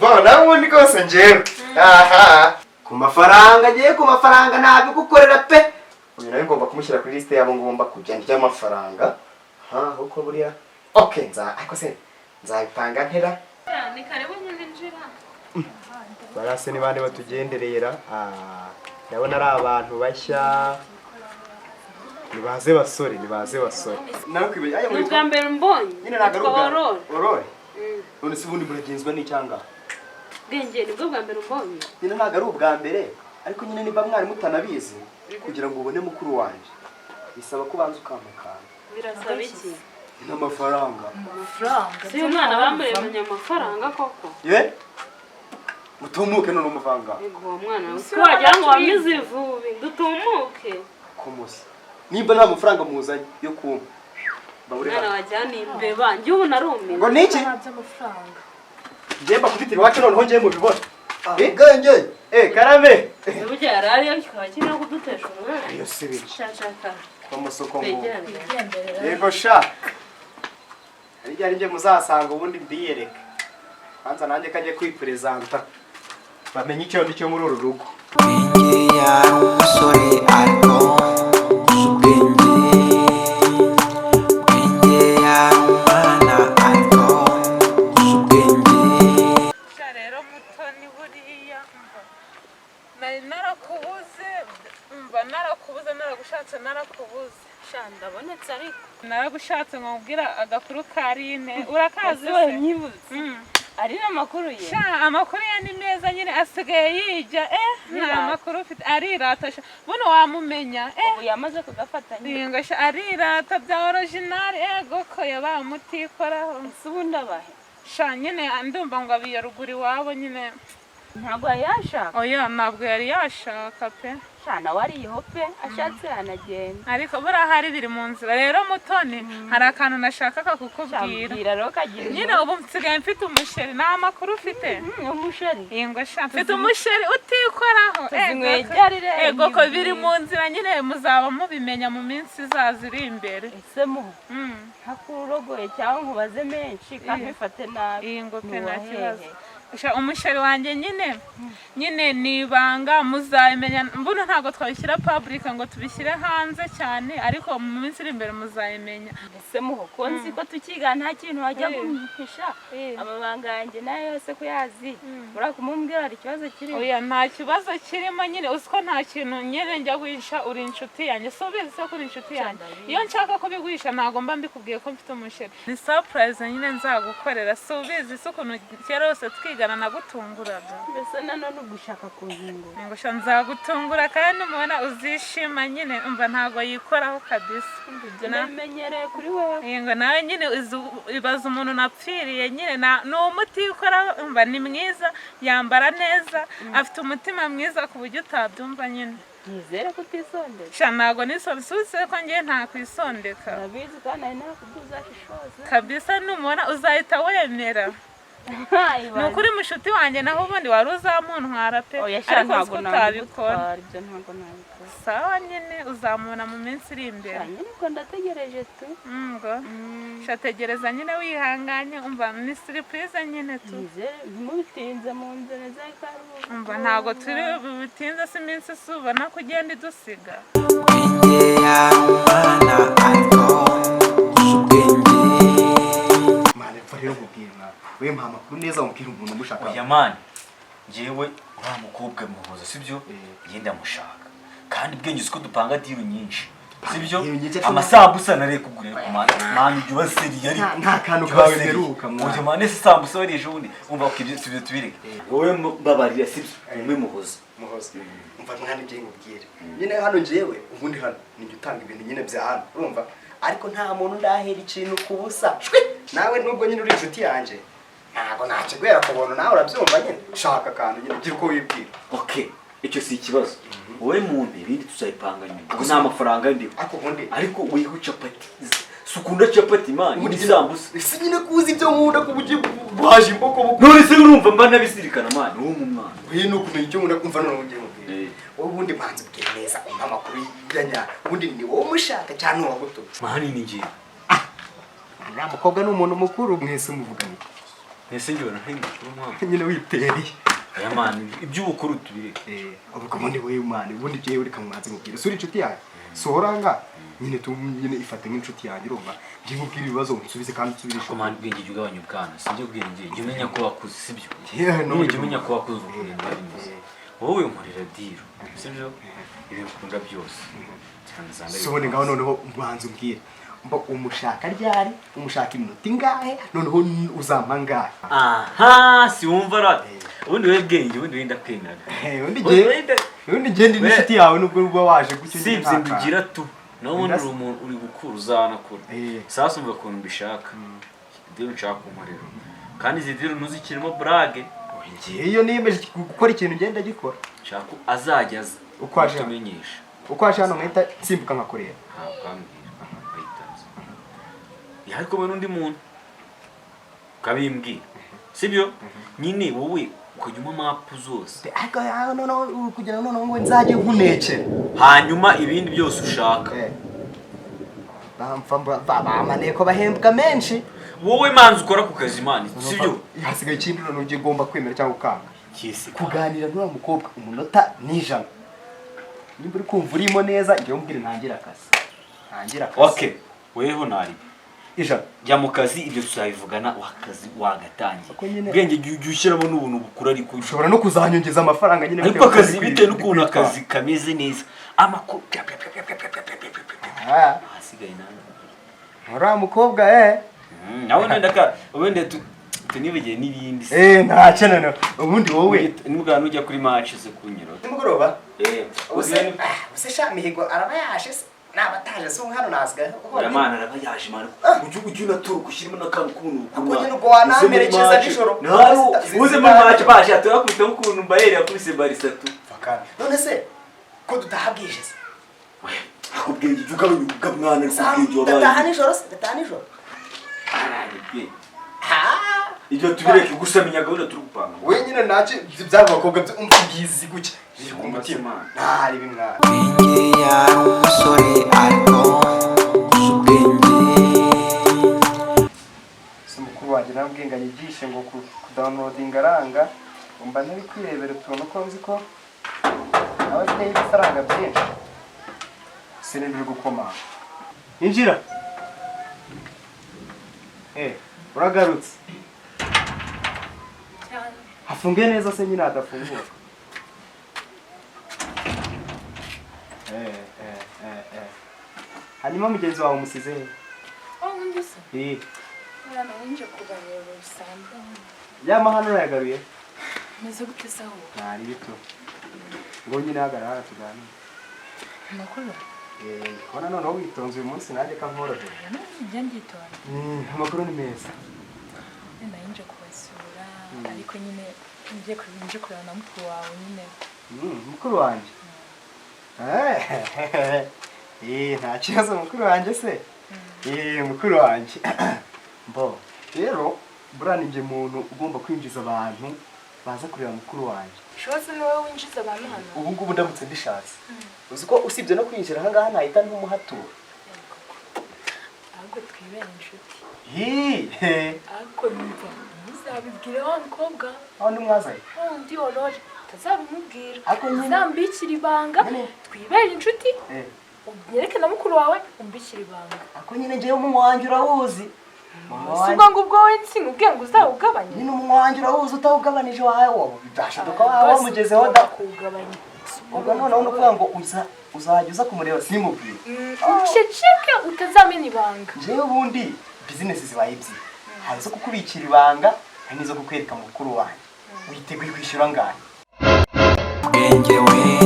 Bo nawe ubundi rwose njyewe aha ku mafaranga, ngiye ku mafaranga ntabigukorera pe. Uyu nawe ngomba kumushyira kuri lisite yabo, ngomba kujya ndya amafaranga. Ha, kuko buriya okay, nza ariko se nzabipanga ntera. Ni karibu nyine, injira. Barase ni bande batugenderera? Ah, ndabona ari abantu bashya. Nibaze basore, nibaze basore. Nawe Ni ubwa mbere mbonye. Nyine ntabwo ari Yitwa ubwa Aurore. Aurore. None se ubundi muragenzwa n'icyanga? Bwenge, nibwo bwa mbere mbonye. Nyine ntabwo ari ubwa mbere, ariko nyine niba mwari mutanabizi, kugira ngo ubone mukuru wanjye bisaba ko ubanza ukampakana. Birasaba iki? N'amafaranga. Amafaranga? Si uyu mwana bamuremanye amafaranga koko? Ye, mutumuke none umuvanga. Yego, uwo mwana we wagira ngo wamize ivubi, dutumuke. Kumusa nimba nta mafaranga muzanye yo kumpa babure. Umwana Hano wajyana imbeba, njye ubu narumiwe. Ngo niki? Nta by'amafaranga. Njye mbakubitira iwacu noneho njye mubibona. Eh? Bwenge. Eh, karame. Burya yari ariyo kikaba kirimo kudutesha umwana. Iyo si biki? Shashaka. Amasoko ngo Twegerane. Wigenderera. Yego sha, hari igihe ari njye muzasanga ubundi mbiyereke. Kwanza nanjye kajye kwiperezanta bamenye icyo ndi cyo muri uru rugo. Bwenge yari umusore ariko uzi ubwenge. Bwenge yari umwana ariko uzi ubwenge. Sha rero Mutoni, buriya mva nari narakubuze, mva narakubuze, naragushatse narakubuze. Sha, ndabonetse ariko. Naragushatse ngo nkubwire agakuru ka Rine. Urakazi Ese se? Wanyibutse ari n'amakuru ye? Sha, amakuru ye ni meza nyine, asigaye yijya nta Yirata. makuru ufite, arirata sha, buno wamumenya. Ubu yamaze kugafata nyine. Yingo sha, arirata bya original, ego ko yabaye umutikoraho. Ese ubundi abahe? Sha nyine ndumva ngo abiye ruguru iwabo nyine. Ntabwo yari yashaka? Oya, ntabwo yari yashaka pe. Sha, nawe ariyeho pe, ashatse yanagenda. Ariko buriya hari biri mu nzira. Rero Mutoni, hari akantu nashakaga kukubwira. Mbwira rero, kagira. Nyine ubu nsigaye mfite umusheri, nta makuru ufite? Umusheri? Yingo sha, mfite umusheri utikoraho. Tuzinyweye Ego ko- ryari rero? Ego ko biri mu nzira nyine, muzaba mubimenya mu minsi izaza iri imbere. Ese mu ntakurogoye cyangwa nkubaze menshi kandi bifate nabi? Yingo pe, Ni nta uwahehe? kibazo. Sha, umusheri wanjye nyine ni ibanga, muzabimenya. Mbona ntabwo twabishyira public ngo tubishyire hanze cyane, ariko mu minsi iri imbere muzabimenya. Ese muho, ko nzi ko tukiga nta kintu wajya kumpisha, amabanga yanjye nayo yose kuyazi, uriya kumumbwira hari ikibazo kirimo? Oya, nta kibazo kirimo nyine, uzi ko nta kintu nyine njya guhisha. Uri inshuti yanjye, si ubizi se ko uri inshuti yanjye? Iyo nshaka kubiguhisha ntabwo mba mbikubwiye ko mfite umusheri. Ni surprise nyine nzagukorera. Si ubizi se ukuntu kera hose twigana nagutunguraga? Mbese nanone ugushaka kunzungura? Ngo sha, nzagutungura kandi mubona uzishima nyine. Umva, ntabwo yikoraho kabisa. Ibyo nabimenyereye kuri wowe. Yego, nawe nyine ibaza umuntu napfiriye nyine ni umuti ukoraho. Umva, ni mwiza, yambara neza, afite umutima mwiza ku buryo utabyumva nyine. Nizere ko utisondeka. Sha, ntabwo nisondeka, ko ngiye ntakwisondeka. Urabizi kandi nari nakubwiye uzashishoze. Kabisa, numubona uzahita wemera. Ni ukuri mushuti wanjye, naho ubundi wari uzamuntwara pe. Oya sha, Ariko nzi ntabwo ko utabikora. nabigutwara, ibyo ntabwo nabikora. Sawa nyine, uzamubona mu minsi iri imbere. Sha nyine, ubwo ndategereje tu. Ngo sha, tegereza nyine wihanganye. Umva, ni surprise nyine tu. Nizere ntimubitinze mu nzira z'akaruhuko. Umva, ntabwo turi bubitinze, si iminsi si ubona ko ugenda idusiga. Bwenge yari umwana ariko uzi ubwenge. Mane, mva rero nkubwire mwana, we mpa amakuru neza, umbwire umuntu umushaka. Oya man, njyewe uriya mukobwa Muhoza, sibyo? Njye ndamushaka kandi Bwenge, uzi ko dupanga deal nyinshi, sibyo? Deal nyinshi ariko- Amasambusa nariye kugurira ku man, man, ujya uba sérieux ariko. Nta kantu Ujya uba kawe sérieux. mperuka, mwana. Oya man, ese sambusa wariye ejo bundi? Umva ko ibyo sibyo, tubireke. Wowe mbabarira, sibyo? Umwe Muhoza. Muhoza, umva mwana, ibyo nkubwire nyine hano, njyewe ubundi hano ninjye utanga ibintu nyine bya hano, urumva? Ariko nta muntu ndahera ikintu ku busa. Shwi! Nawe nubwo nyine uri inshuti yanjye, ntabwo nakiguhera ku buntu, nawe urabyumva nyine. Shaka akantu nyine, gira uko wibwira. Okay, icyo si ikibazo. Wowe mumpe, ibindi tuzayipanga nyuma kuko nta mafaranga ndiho. Ariko ubundi Ariko wiho capati, si ukunda capati man? Ubundi Isambusa. Si nyine kuzi ibyo nkunda ku buryo baje imboko buko. None se urumva mba nabizirikana man? Wowe mu mwana. We ni ukumenya icyo nkunda kumva. Noneho ugiye mubwira. Eh. Wowe ubundi banza ubwire neza, umpa amakuru ya nyayo. Ubundi ni wowe umushaka cyangwa uwagutumye? Man, ni njyewe. Uriya mukobwa ni umuntu mukuru, mwese muvugana iki? Ese njye ubona ntari mukuru mwana? Nyine witereye. Aya man, iby'ubukuru tubireke. Ubwo ubundi wowe mwana, ubundi jewe reka mwanze mubwire. Suri inshuti yanjye. Sohoranga nyine tu nyine ifate nk'inshuti yanjye, urumva? Ngiye nkubwira ibibazo unsubize kandi unsubire. Ariko man, ubwenge jya ugabanya ubwana, sibyo? Ubwenge jya umenya ko wakuze, sibyo? Yeah, None no. Jya umenya ko wakuze ukuntu biba bimeze. Wowe unkorera deal, sibyo? Ibintu ukunda byose cyane usanga So ubundi ngaho noneho mbanza umbwire. Mba umushaka ryari? Umushaka iminota ingahe? Noneho uzampa angahe? Aha si wumva ra, ubundi wowe bwenge, ubundi wenda kwemera. Ubundi Ubundi jye wenda ubundi jye ndi n'inshuti yawe nubwo uba waje gutyo si nyine ibyo nta mbigira tu nawe ubundi uri umuntu uri gukura, uzanakura. Sasa umva ukuntu mbishaka, deal nshaka kunkorera, kandi izi deal ntuzikirimo burage. Njye iyo niyemeje gukora ikintu ngenda gikora. Nshaka ko azajya aza Uko aje hano. utumenyesha. Uko waje hano nkahita nsimbuka nkakureba. Ntabwo ambwira ayitanze yari kumwe n'undi muntu ukabimbwira, sibyo? Nyine wowe ukajya umpa map zose. Ariko noneho kugira ngo noneho ngo nzajye nkunekera. Hanyuma ibindi byose ushaka. Bamfa bamaneko bahembwa menshi. Wowe manzi ukora ku kazi man, sibyo? Hasigaye ikindi noneho ugiye ugomba kwemera cyangwa ukanga. Kisi. Kuganira n'uriya mukobwa umunota n'ijana. Nimba uri kumva urimo neza, njyewe umbwire ntangire akazi. Ntangire akazi. Okay, weho nari 100. Jya mu kazi, ibyo tuzabivugana wakazi wagatangiye. Uko nyine- Ubwenge jya ushyiramo n'ubuntu bukura, ariko Ushobora no kuzanyongeza amafaranga nyine ariko bitewe akazi n'uko ndi bitewe n'ukuntu kwitwara. Akazi kameze neza, amakuru pya pya pya pya pya pya pya pya pya pya. Ahasigaye nawe. Uriya mukobwa Nawe wenda ka wenda tunibagiye n'ibindi se. Ntacyo noneho ubundi wowe Nimugana nujya kuri match ze kunyura. Nimugoroba. Ubuse Ubuse sha Mihigo araba yaje se? Naba ataje se ubu hano nasigaye? Uriya mwana araba yaje man, ujye unaturuka ushyiremo n'akantu k'ubuntu bukuru. Ako nyine ubwo wanamperekeza nijoro. Uze muri match baje aturakubita ukuntu Bayern yakubise Barca tu. None se ko dutaha bwije se? Akubwiye jya ugabanya ubwa mwana, ariko ubwenge Dutaha wabaye. nijoro se? Dutaha nijoro. Araribwe. Ibyo tubireke, gusa menya gahunda turi gupanga. We nyine ntacyo byaba bakobwa byo umva ngizi gutya biri ku mutima ntari bimwana. Ubwenge yari umusore ariko uzi ubwenge. Se mukuru wanjye nabwiye ngo anyigishe ngo kudownloadinga aranga, ngo mba ntari kwirebera utuntu ko nzi ko nawe afite ibifaranga byinshi. Sinindi uri gukomanga, injira. Uragarutse. Cyane. Hafunge neza se nyine hadafunguka. Hanyuma mugenzi wawe umusize he? Oh, undi se? Mwana winje kuganira bisanzwe. Ya mahano urayagaruye? Meze gute se aho? Ntari bito. Ngo nyine hagarara hano tuganire. Amakuru? Ndikubona noneho witonze uyu munsi, nanjye kankorohera. Njya nditonda. Amakuru ni meza. Wenda yinje kubasura, ariko nyine ngiye kureba na mukuru wawe nyine. Mukuru wanjye. Nta kibazo mukuru wanjye se. Mukuru wanjye. Mbo. Rero buriya ni njye muntu ugomba kwinjiza abantu baza kureba mukuru wanjye. Ushoboze ni wowe winjiza abantu hano? Ubu ngubu ndamutse mbishatse. Uzi ko usibye no kwinjira aha ngaha nahita ntumuhatura. Ahubwo twibere inshuti. Hi! Ariko numva ntuzabibwire wa mukobwa. Aho ndi mwazanye. Wa wundi worore. Utazabimubwira. Ariko nyine- Uzambikira ibanga. Nyine- Twibere inshuti. Unyereke na mukuru wawe umbikire ibanga. Ako nyine njyewe umunwa wanjye urawuzi. Umunwa Si wanjye ubwo ngubwo wowe sinkubwiye ngo uzawugabanye. Nyine umunwa wanjye urawuzi, utawugabanije wawe byashoboka wawe wamugezeho da. Kuwugabanya. Ubwo noneho ni ukuvuga ngo uza uzajya uza kumureba simubwire. Uceceke utazamena ibanga. Njyewe ubundi business zibaye ebyiri. Hari izo kukubikira ibanga, hari n'izo kukwereka mukuru wanjye. Witeguye kwishyura angahe? Ubwenge we.